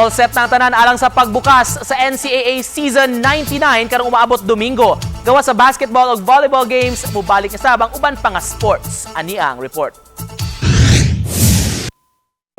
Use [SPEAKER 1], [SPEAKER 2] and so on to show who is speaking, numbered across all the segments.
[SPEAKER 1] All set na ang tanan alang sa pagbukas sa NCAA Season 99 karong umaabot Domingo. Gawas sa basketball ug volleyball games, mubalik na sab ang uban pa nga sports. Ani ang report.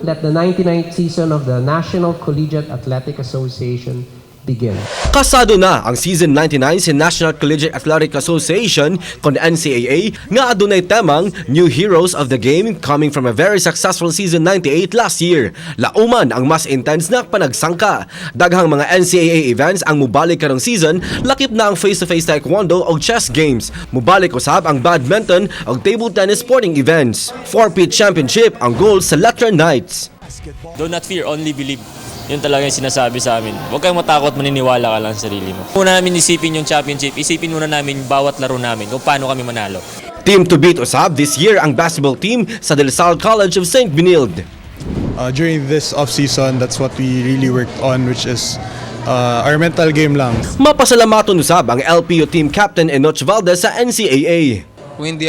[SPEAKER 2] Let the 99th season of the National Collegiate Athletic Association begin.
[SPEAKER 3] Kasado na ang Season 99 sa National Collegiate Athletic Association kon NCAA nga adunay temang New Heroes of the Game, coming from a very successful Season 98 last year. Lauman ang mas intense na panagsangka. Daghang mga NCAA events ang mubalik karong season, lakip na ang face-to-face taekwondo o chess games. Mubalik usab ang badminton o table tennis sporting events. 4-peat championship ang goal sa Letran Knights.
[SPEAKER 4] Do not fear, only believe. Yun talaga yung sinasabi sa amin. Huwag kang matakot, maniniwala ka lang sa sarili mo. Muna namin isipin yung championship, isipin muna namin bawat laro namin kung paano kami manalo.
[SPEAKER 3] Team to beat usab this year ang basketball team sa De La Salle College of St. Benilde.
[SPEAKER 5] During this off-season, that's what we really worked on, which is our mental game lang.
[SPEAKER 3] Mapasalamaton usab ang LPU team captain Enoch Valdez sa NCAA.
[SPEAKER 6] Kung hindi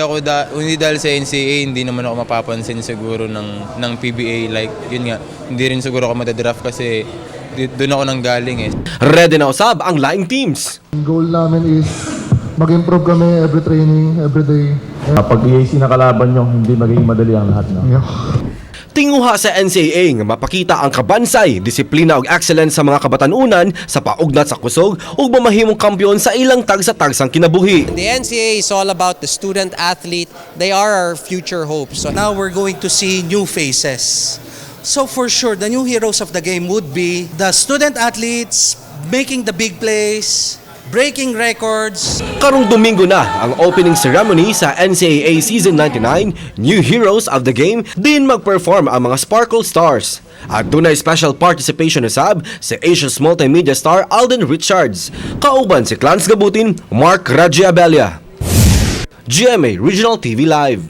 [SPEAKER 6] dahil sa NCAA, hindi naman ako mapapansin siguro ng PBA. Like, yun nga, hindi rin siguro ako madadraft kasi doon ako nanggaling eh.
[SPEAKER 3] Ready na usab ang laing teams.
[SPEAKER 7] Goal namin is mag-improve kami every training, every day.
[SPEAKER 8] Pag EAC na kalaban nyo, hindi magiging madali ang lahat. No?
[SPEAKER 7] Yeah.
[SPEAKER 3] Tinguha sa NCAA nga mapakita ang kabansay, disiplina ug excellence sa mga kabatanunan sa paugnat sa kusog ug mamahimong kampiyon sa ilang tagsa-tagsang kinabuhi.
[SPEAKER 9] The NCAA is all about the student athlete. They are our future hopes. So
[SPEAKER 10] Now we're going to see new faces. So for sure, the new heroes of the game would be the student athletes making the big plays, breaking records.
[SPEAKER 3] Karong Domingo na ang opening ceremony sa NCAA Season 99, New Heroes of the Game, din mag-perform ang mga Sparkle Stars. At dunay special participation usab si Asia's multimedia star Alden Richards. Kauban si Clans Gabutin, Mark Raji Abella. GMA Regional TV Live.